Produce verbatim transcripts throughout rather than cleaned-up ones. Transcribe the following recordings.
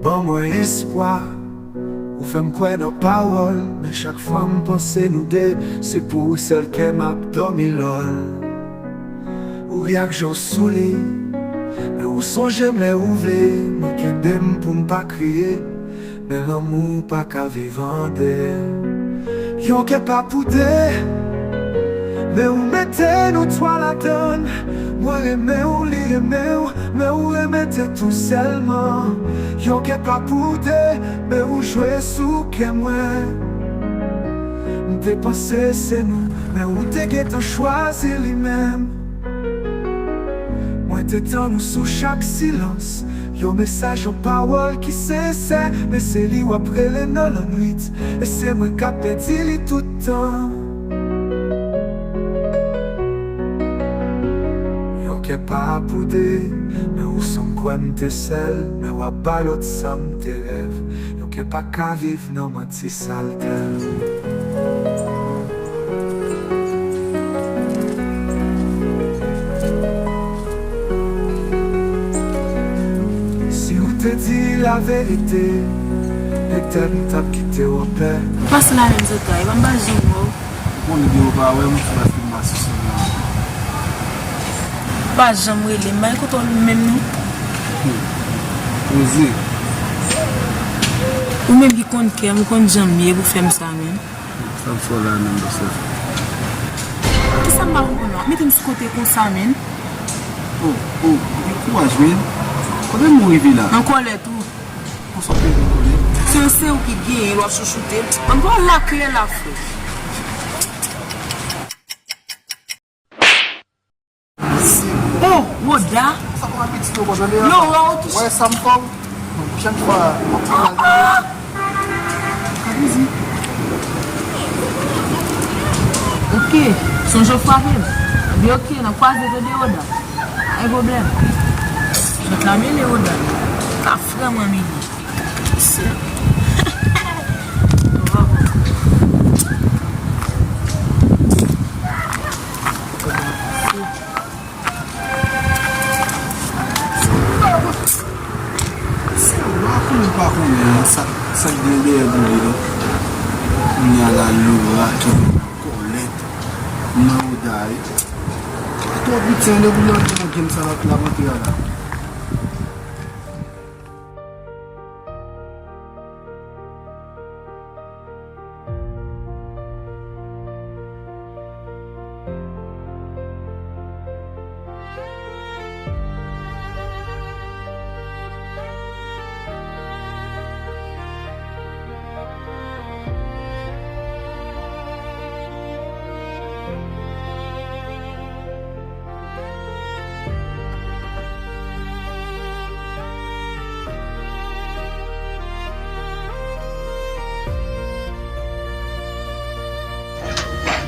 Ban mwen espwa, ou fè m kwè nan pawòl, men chak fwa m panse nou de, se pou ou sèl kè m ap dòmi lòl. Ou ri ak je w souri, men ou sonje m lè ou vle, mwen kenbe m pou m pa kriye, men lanmou pa ka viv an de. Yon kè pa pou de, men ou mete nou twa ladann. Mwen renmen w, li renmen w, men ou renmen tèt ou sèlman. Yon kè pa pou de, men ou jwe sou kè mwen. M te panse se nou, men ou te gentan chwazi li menm. Mwen te tann ou sou chak silans, yon mesaj, yon pawòl ki sensè, men se li w ap rele nan lannwit, e se mwen k ap pèdi li tout tan. Yon kè pa pou de, men ou sanm kwè m te sèl, men w ap ba lòt sa m te rèv. Yon kè pa ka viv nan manti. Ti saltè. Si ou te di laverite, petèt m t ap kite w anpè. Ou pase la menm zòt la, e pa m pa janm wè w. Ou konnen depi w pa wè m, se paske m pa sou sèn nan. Ou pa janm rele m, pa gen kote w menm non. Hmm. Poze. Ou menm ki konn kè m, ou konn jan m ye pou fè m sa menm. Sa m fè w la menm, bòs la? Kisa m pa konprann la? Mete m sou kote konsa menm. Oh, oh, gen kouraj, men. Kote nou rive la? An kòlè tou. Konsa w te an kòlè? Se, se ou ki genyen, w ap chouchoute. Ann pran lakle la, frè. Oh, Woda! Sa pa pitit non, tande? Lora, ou touche. Wè sa m fè w. Pwochèn fwa, w ap fè mal. Ah! Ok, sonje w frape m. Ebyen, ok, n ap kwaze, tande, Woda. Pa gen pwoblèm. Jwèt la mele, Woda. Sa vrèman mele. Se Lora konnen pa konnen sa, sa k gen dèyè boule la. Kounye a la, Lora ki kòlèt nan Woda. Twò piti, ann depi nan game sa l ap antre a la.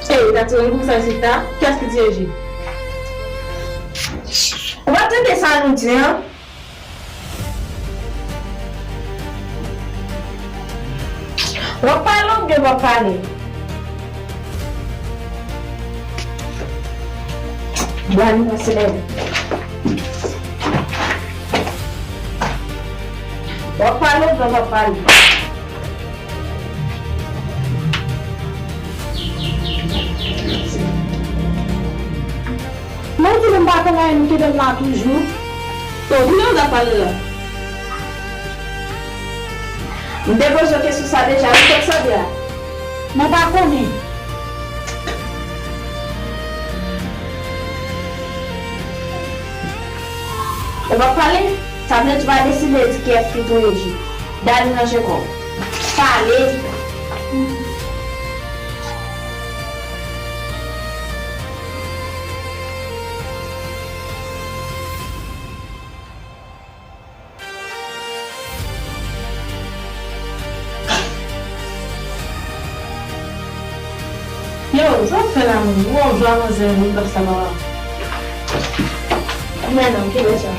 Ey, ta tire yon kout sa isit la. Kiyès ki dirije? Ou pa tande sa nou di an? W ap pale oubyen w p ap pale? Dani, pase la. W ap pale oubyen w p ap pale? Mwen di nou m pa konn anyen, nou kenbe m la toujou. Bon, kounye a w t ap pale la. M te poze w kesyon sa deja, wi, kòb sa de a. Mwen pa konnen. Ou p ap pale? Sa vle di w pa deside di kiyès ki touye Ji. Dani ranje kò w. Pale! Yo, sa w fè la menm? Ou wè w jwe a manzè wi, bak sa la. Men non, ki lè sa?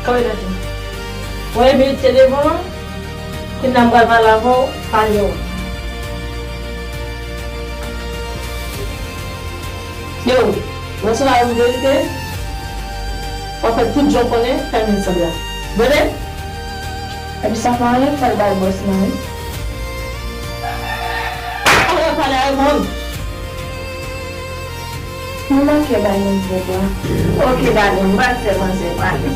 Kòman w ap di? Ou envite devan, kounye a m pral pale avè w, pale w. Yo, mwen sou la yon verite. W ap fè tout jan w konnen, fèmen sant la. Tande? Epi sa pa anyen k fè l bay bòs lan, wi. Al pale a Raymond. Nou manke bay moun vre vre. Oke, dade, m pral fè manzè pale.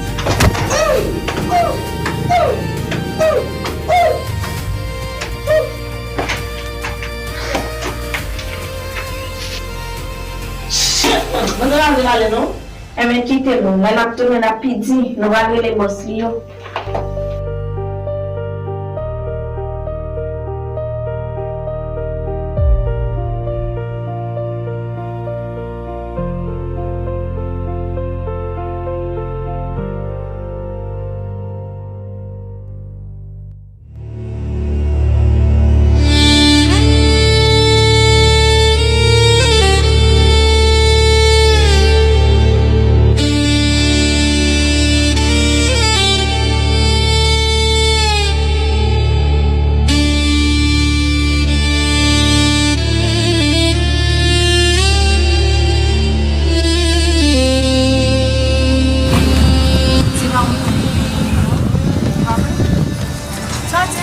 Shit, man, mwen nan lave pale non. Enben, kite nou. Lè n ap tounen, n ap pi di. Nou pral rele bòs li yo. Sa di?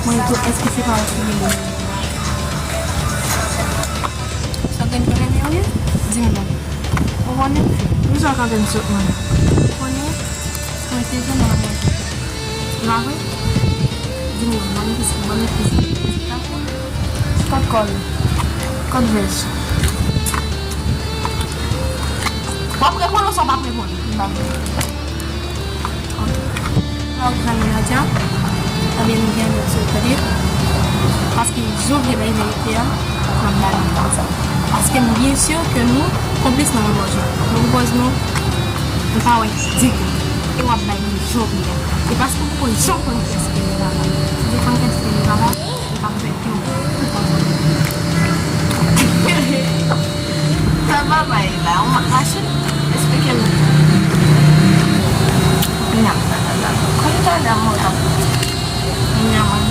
Mwen tou, èske se pa ou ki rele? Sa gen konnen li, wi? Di m non. Ou konnen? Pou sa ka vin sot mwen. Ou konnen? Mwen te vin nan manje. Ou pa vre? Di m non, mwen ki, mwen ki. Kot kòl? Kot vès? W ap reponn ou sa w p ap reponn? M p ap reponn. Lè w grann Nadia, ebyen nou gen lòt sou tande. Paske jan w vle bay verite a, m ap ba nou konsa. Paske m byen si ke nou konplis nan yon manje. Nou pwopoze nou, nou pa wè ditou. E w ap bay nou jan w vle a. E paske w poko janm konn kiyès ki rele papa. Si w te konn kiyès ki rele papa, ou t ap fè kè w. Sa pa bay la, ou mache, esplike m. Kounya m ta la, la. Kòm talè a mwen t ap kounya mwen.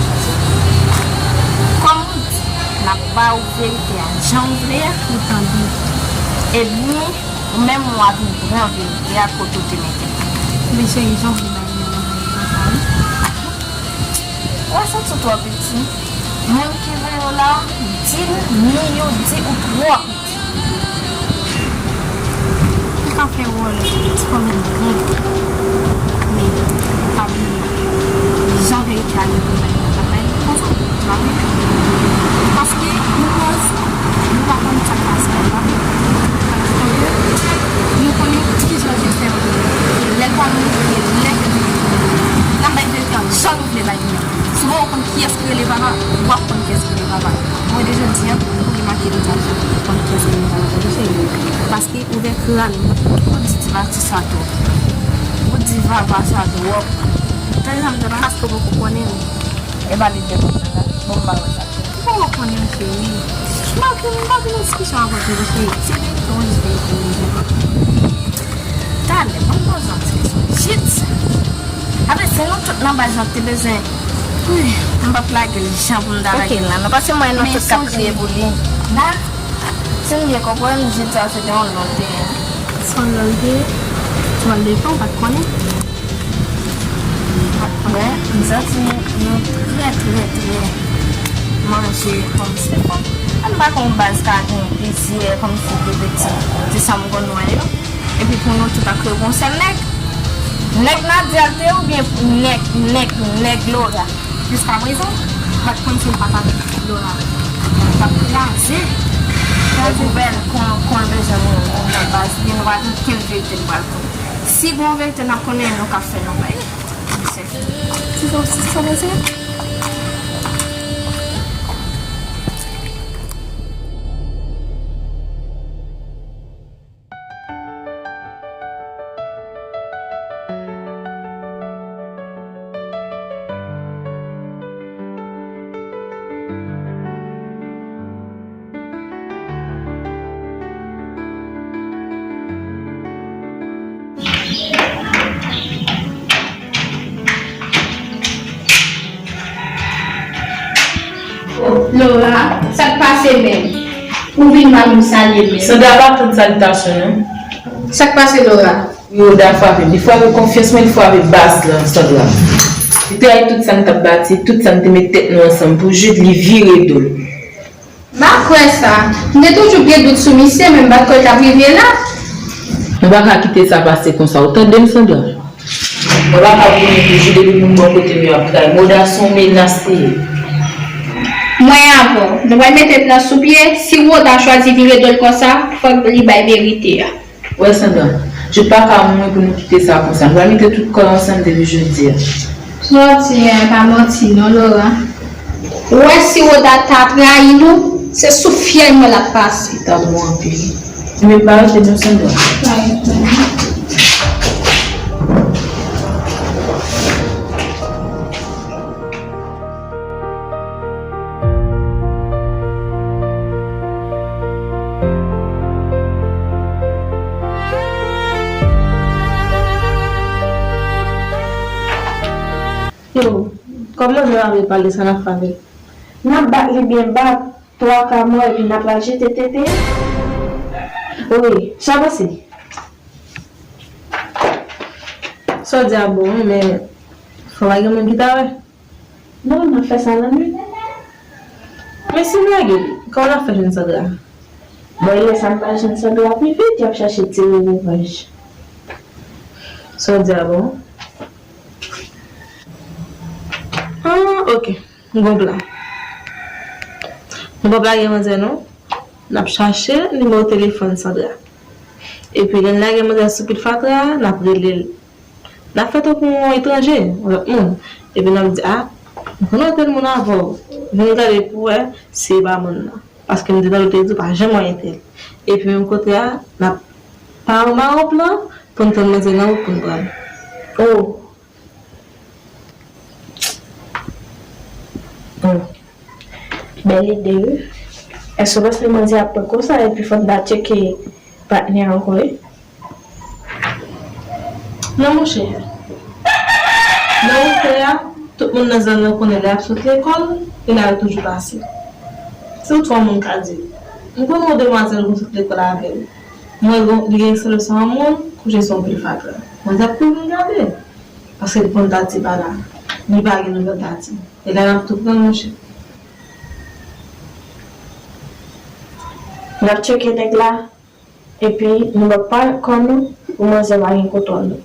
Kòm ou di, n ap ba ou verite a jan ou vle a, ou tande. Ebyen, ou menm ou ap vin pran verite a kote ou te mete. Men cheri, jan ou vle bay li nan manje konsa, wi. Ou santi w twò piti. Moun ki vle w la, di l, ni yo di ou twò piti. Ou ka fè wòl ti fanmi gran, men ou pa bliye jan verite a ye pou bay, pa bay konsa, pa vre? Paske nou koz, nou pa konn sa k pase, pa vre? Paske nou konnen kijan Joseph ye. Lè l pa nou, lè l n ap bay verite a jan nou vle bay li. Souvan ou konn kiyès ki rele papa, w ap konn kiyès ki rele papa. Mwen de jodi a, pou li make detaj la, ou konn kiyès ki rele papa, tande cheri. Paske ouvè kràn ou, ou di ti pati sa twòp. Ou di papa sa twòp. Tande sa m di w la, paske w poko konnen l. E pa li te konn nan la. Bon, m pa wè sa. Ou poko konnen l, cheri. M pa vin, m pa vin nan diskisyon avè w, cheri. Se verite, w di verite, verite. Talè, ban m poze yon ti kesyon. Jit. Apre, se nou tout nan baz lan ki te bezwen. Wi, m p ap lage l jan pou m ta lage l la, non, paske m wè nou tout k ap kriye pou li. Da, si m byen konprann, Jit sa se te yon lòl te ye. Se yon lòl te ye? Se yon lòl te ye, ou pa t konnen? Bon, m santi nou trè, trè, trè manje kòmsi fò. An pa konn baz ka gen plizyè kòmsi de peti, se sa m konn wè yo. Epi pou nou tout ak yon sèl nèg. Nèg Nadia l te ye oubyen nèg, nèg, nèg Laura? Jiska prezan, m pa t konn si l pa t ak Laura. L ap kraze. Kraze. Epi bèl, kon, kon l bezwen nou, nou nan baz li, nou pa gen okenn verite nou pral konn. Si gon verite n ap konnen, nou ka fè nou bay. Misye. Si sa, si sa, mesye. Laura, sa k pase menm? Ou vin pa vin salye menm. Sandra pa tann salitasyon non. Sa k pase, Laura? Roda frape m. Li frape konfyans mwen, li frape baz lan, Sandra. Li trayi tout sa n t ap bati, tout sa n te met tèt nou ansanm pou jwenn, li vire do l. M pa kwè sa. M te toujou gen dout sou misye, men m pa t kwè l t ap rive la. Nou pa ka kite sa pase konsa, ou tande m, Sandra? Mwen pa ka konnen toujou depi moun bò kote m yo ap trayi. Roda se yon menas li ye. Mwen avè w, nou pral mete l nan sou pye. Si Roda chwazi vire do l konsa, fòk li bay verite a. Wè Sandra, Jude pa ka mouri pou nou kite sa konsa. Nou pral mete tout kò ansanm depi jodi a. Sa w di a pa manti non, Laura. Ou wè si Roda ta trayi nou, se sou fyèl mwen l ap pase. Li ta bon anpil. Li menm pa rete non, Sandra. Pa rete non. Yo, kòman nou ap pale sa n ap fè avè l? N ap bat li byen bat, twa ka mò epi n ap pral jete tete a? Wi, sa pase? Sa w di a bon, wi, men fò pa gen moun ki ta wè. Non, n ap fè sa lannwit. Men si m lage li, kòman n ap fè jwenn Sandra? Bon, lè sa n pa jwenn Sandra pi vit, y ap chache tire revanj. Sa w di a bon? Ah, ok. M gon plan. Nou p ap lage manzè non. N ap chache nimewo telefòn Sandra. Epi lè n lage manzè sou pil fatra a, n ap rele l. N ap fè tankou yon etranje, yon lòt moun. Epi n ap di, a, m konn yon tèl moun avè w. Vin gade pou wè si e pa moun nan. Paske m te tande w te di w pa janm wè entèl. Epi menm kote a, n ap pa yon mawon plan pou n tann manzè nan wout pou n pran l. Oh. Hmm. Bèl ide, wi. Èske w panse manzè ap pran konsa epi fò n ta tcheke patnè ankò, wi? Non, monchè. Nan wout la, tout moun nan zòn nan konnen lè y ap sot lekòl, e la yo toujou pase. Se ou twa moun ka di. M konnen yon demwazèl konn sot lekòl avè l. Mwen, li gen sèl sa yon moun kouche sou yon pil fatra. Mwen t ap kouri vin gade. Paske li konn Tati pa la. Li pa gen nouvèl Tati. E la n ap tou pran l, monchè. N ap tcheke nèg la, epi nou p ap pa kò nou pou manzè pa gen kontwòl nou.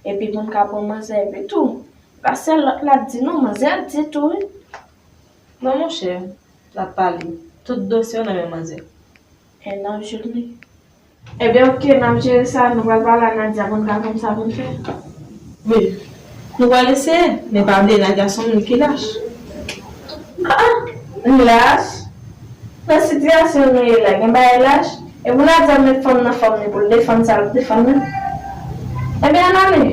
Epi pou n ka pran manzè, epi tou, pastè lòt la di non, manzè di tou, wi. Non, monchè, l ap pale. Tout dosye yo nan men manzè. E n ap jwenn li. Ebyen, oke, n ap jere sa. Nou pral pale a Nadia pou n ka konn sa pou n fè. Wi. Nou pral eseye, men pa bliye, Nadia se yon moun ki lach. Ah, ah, li lach? Nan sitiyasyon nou ye la, gen bagay lach? E pou Nadia met fanm nan fòm li pou l defann sa l ap defann nan? Ebyen, ann ale.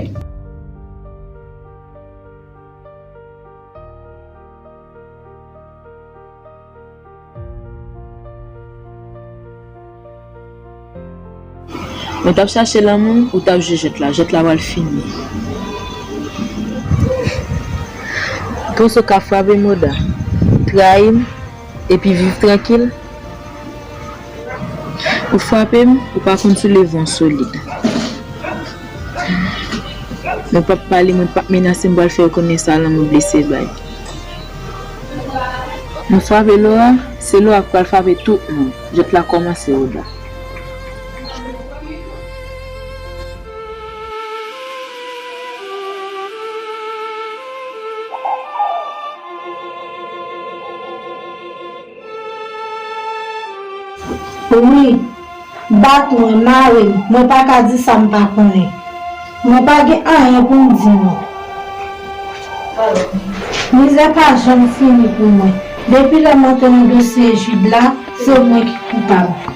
Mwen t ap chache lanmou, ou t ap jwe jwèt la. Jwèt la pral fini. Twoso ka frape m, Roda, trayi m, epi viv trankil. Ou frape m, ou pa konn souleve yon solid. Mwen p ap pale, mwen p ap menase, m pral fè yo konnen sa lanmou blese bay. Nou frape Laura, se Laura k pral frape tout moun. Jwèt la kòmanse, Roda. Wi, bat mwen, mare m, mwen pa ka di sa m pa konnen. Mwen pa gen anyen pou m di non. Mizè pa janm fini pou mwen. Depi lè m antre nan dosye Jude la, se mwen ki koupab.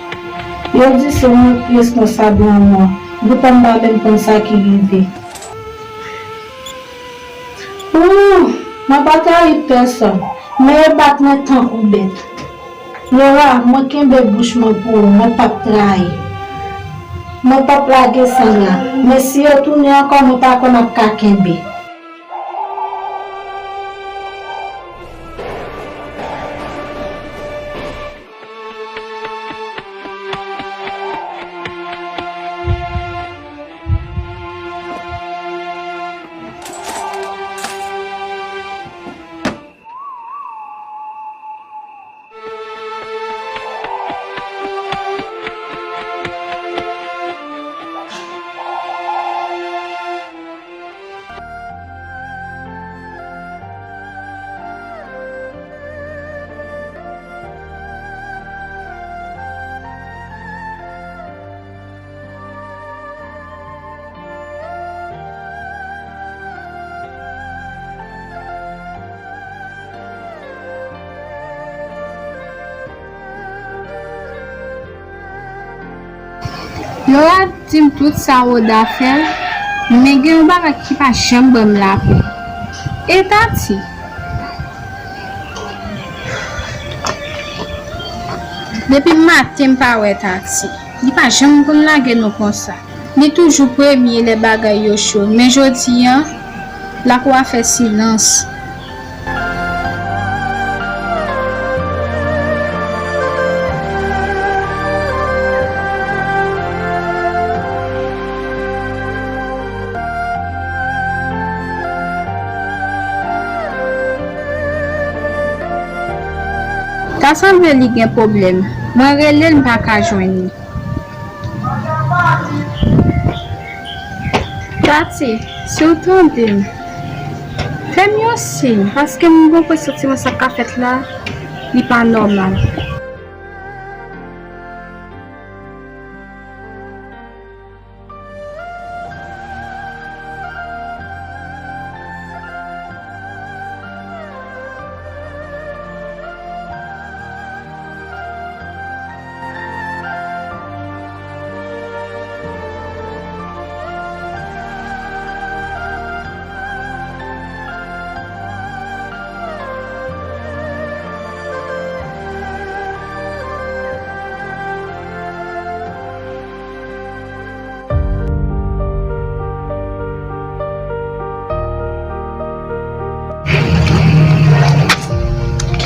Yo di se mwen ki responsab lanmò. Poutan m pa menm konn sa ki rive. Ooh, mwen pa trayi pèsòn, men yo bat mwen tankou bèt. Laura, mwen kenbe bouch mwen pou ou, mwen p ap trayi. Mwen p ap lage Sandra, men si yo tounen ankò, mwen pa kwè m ap ka kenbe. Laura di m tout sa Roda fè, men gen yon bagay ki pa janm ban m lapè. E Tati? Depi maten m pa wè Tati. Li pa janm konn lage nou konsa. Li toujou premye lè bagay yo cho, men jodi a, lakou a fè silans. Ta sanble li gen pwoblèm. Mwen rele l, m pa ka jwenn li. Tati, si w tande m, fè m yon siy, paske m gon presantiman sa k ap fèt la, li pa nòmal.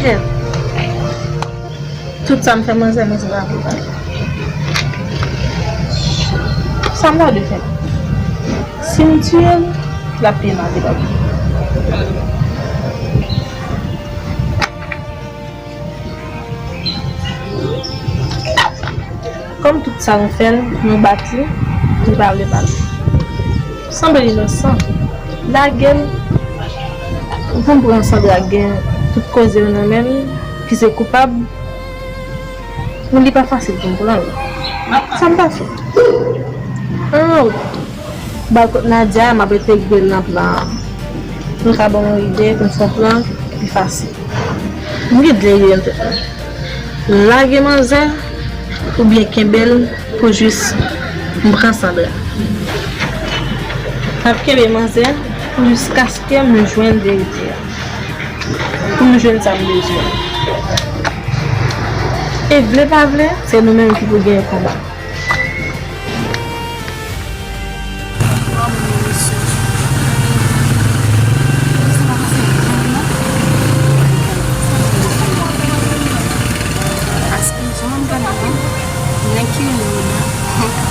Kè. Tout sa m fè manzè, manzè pa vle pale. Sa m ta dwe fè? Si m tiye l, l ap peye m avè l. Kòm tout sa nou fè l, nou bat li, li pa vle pale. Sanble l inosan. Lage l. Ou konprann Sandra gen tout koze yo nan men l, ki se koupab. Pou li pa fasil pou m pran l. Sa m ta fè? An, ba l kot Nadia, m ap entegre l nan plan an. M ka ba w yon ide pou m fè yon plan ki pi fasil. M gen de ide nan tèt mwen. Lage manzè oubyen kenbe l pou jis m pran Sandra. M ap kenbe manzè pou jiskaske m jwenn verite a. Pou m jwenn sa m bezwen. E vle pa vle, se nou menm ki pou genyen konba. Paske jan m gade la, nèg ki rele Roda,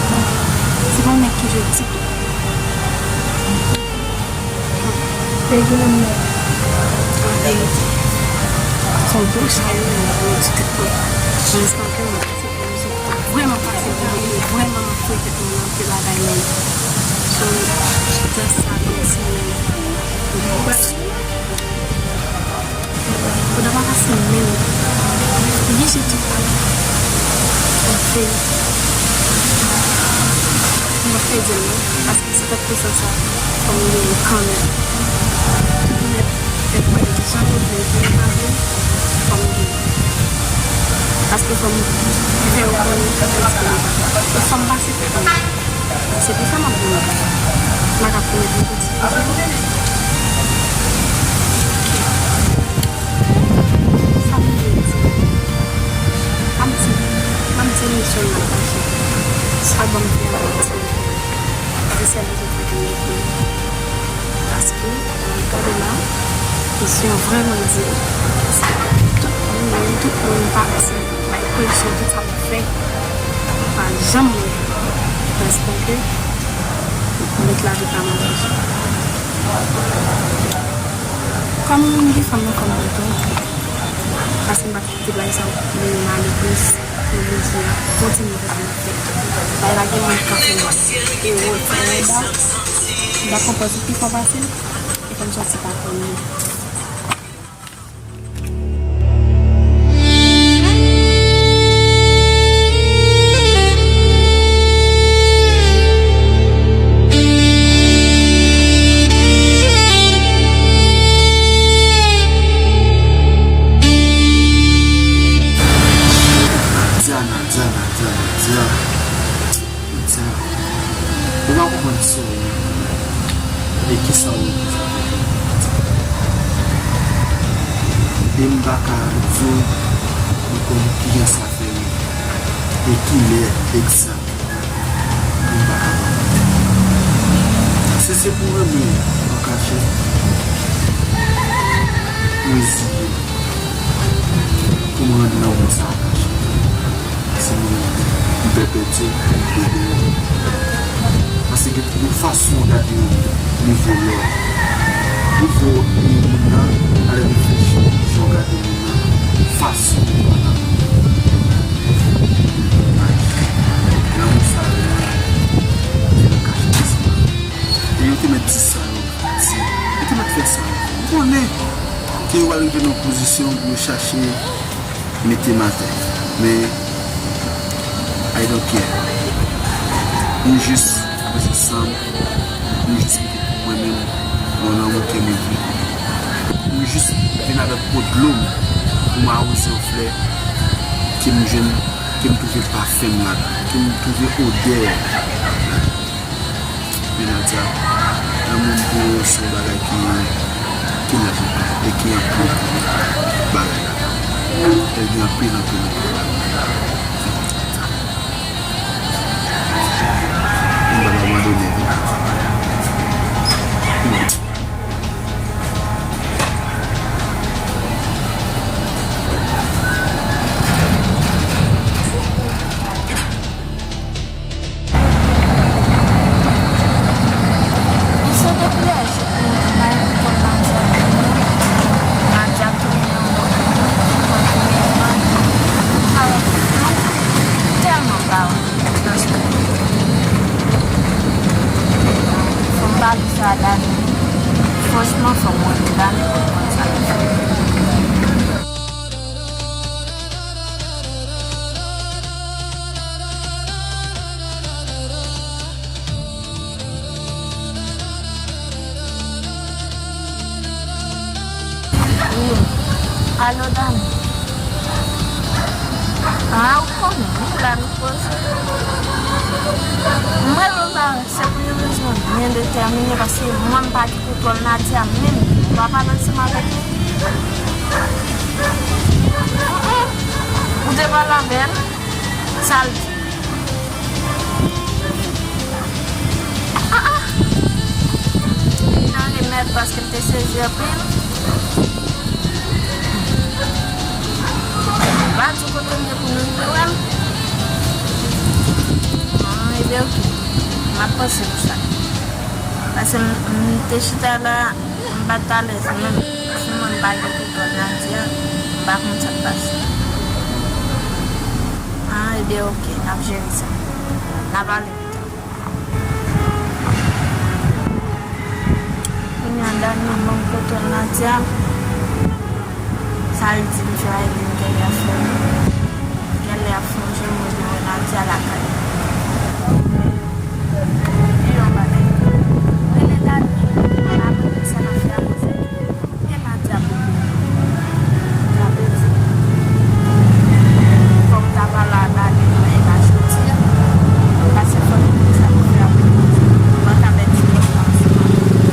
se pa yon nèg ki jwe ditou. An verite, se yon bouch a yo, yo di tout mwen. Jiskaske mwen pase pou mwen, se vrèman pase pou mwen, e vrèman m ap fouye tèt mwen nan pye bagay menm. So, jès sa, kòmsi, mwen, Roda pa fasil menm. Li byen jedi pa. Anfen, m pa fè di l non, paske se pèt konsyans sa, fò m genyen kanmenm. Tout nèt, nèt mwen, jan yo vle, vle pa vle, fò m genyen. Paske fò m fè yo konnen, fò m pase pou kanmenm. Se pou sa m ap di nou. M pa ka pwomèt nou tout. Sa m vle di. M ap di, m ap di nou sèlman sa. Sa ban m fè a, m ap di. Di sèl rezon ki te mete. Paske, lè m gade la, kesyon an vrèman di. Paske tout moun, menm tout moun pa di. Bay presyon tout sa m ap fè, m pa janm wè. Prèske ke m met lavi pa m an danje. Kòm m gen fanm nan fanm mwen tou, paske m pa t kite bagay sa yo mennen m ale plis, mwen vle di a, kontinye fè sa m ap fè. Bay la gen moun k ap fè m e wòl fè anba, m pa konprann se pi fò pase m, e fè m sòti pa kò m. Diana, Diana, Diana, Diana. Nadia, E m pa ka di w m konn kijan sa fè ye. E kilè egzakteman, m pa kapab. Si se pou renmen an kachèt, m reziye m. Pou m rann lanmou sa an kachèt. Paske mwen, m pè pèdi, m pè dèyè. Paske gen yon fason w gade yon nivo lè. Nivo moun nan, al reflechi jan w gade moun nan, fason w pale avè l. Lanmou sa yo, se nan kachèt sa. E yo te mèt di sa yo di, yo te mèt fè sa yo fè. M konnen ke yo al rive nan yon pozisyon pou yo chache mete m atè. Men, I don't care. M jis poze san m, m jis kite pou mwen menm, nan lanmou ke m vle. M jis vin avèk po dlo m pou m awoze yon flè ke m jwenn, ke m twouve pafen m ladan, ke m twouve odè. Men Nadia, lanmou m pou ou se yon bagay ki, ki laj e ki anpil bagay ladan l. E gen anpil, anpil, anpil bagay ladan l. M p ap abandone, non. M sot epi lè jou pou m bay yon kòb Nadia. Nadia tounen yon lòt moun, mwen tounen yon lòt moun. Sa yo tèlman ba w nan sou. Fò m pa di sa a Dani. Franchman, fò m wè Dani pou m konn sa l ap fè. Wi. Alo, Dani. Ah, ou konnen, wi, la nou poze. Mwen, mwen pa, se pou yon rezon byen detèmine, paske mwen, m pa gen kontwòl Nadia menm. Ou pa pale ansanm avèk li. Mm, mm. Ou te pale avè l? Sa l di? Ah, ah. Li nan remèd paske l te sezi anpil. M pa di w kote m ye pou nou rive wè m. Ah, ebyen, oke. M ap panse pou sa. Paske m, m te chita la, m pa t alèz menm. Si mwen m pa gen kontwòl Nadia, m pa konn sa k pase. Ah, ebyen, oke, n ap jere sa. N a pale pita. Kounye a, Dani ban m kontwòl Nadia. Sa l di m fè a, ebyen, m genlè ap fè l. Genlè ap fè yon jan mwen vin wè Nadia lakay. Epi yon bagay. Rele Dani, m ap rakonte sa n ap fè a, koze. E Nadia pou Nadia pèdi. Fò m ta pale a Dani nan e la jodi a. Paske fò nou konn sa nou fè avèk Nadia. Mwen ka pèdi lòt la ansanm avèk Nadia.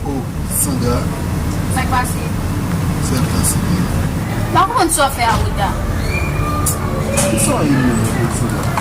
Oh, Sandra. Sa k pase? Sa k pase, man? M pa konprann sa w fè a, Roda. Ki sa w ye menm, Sandra?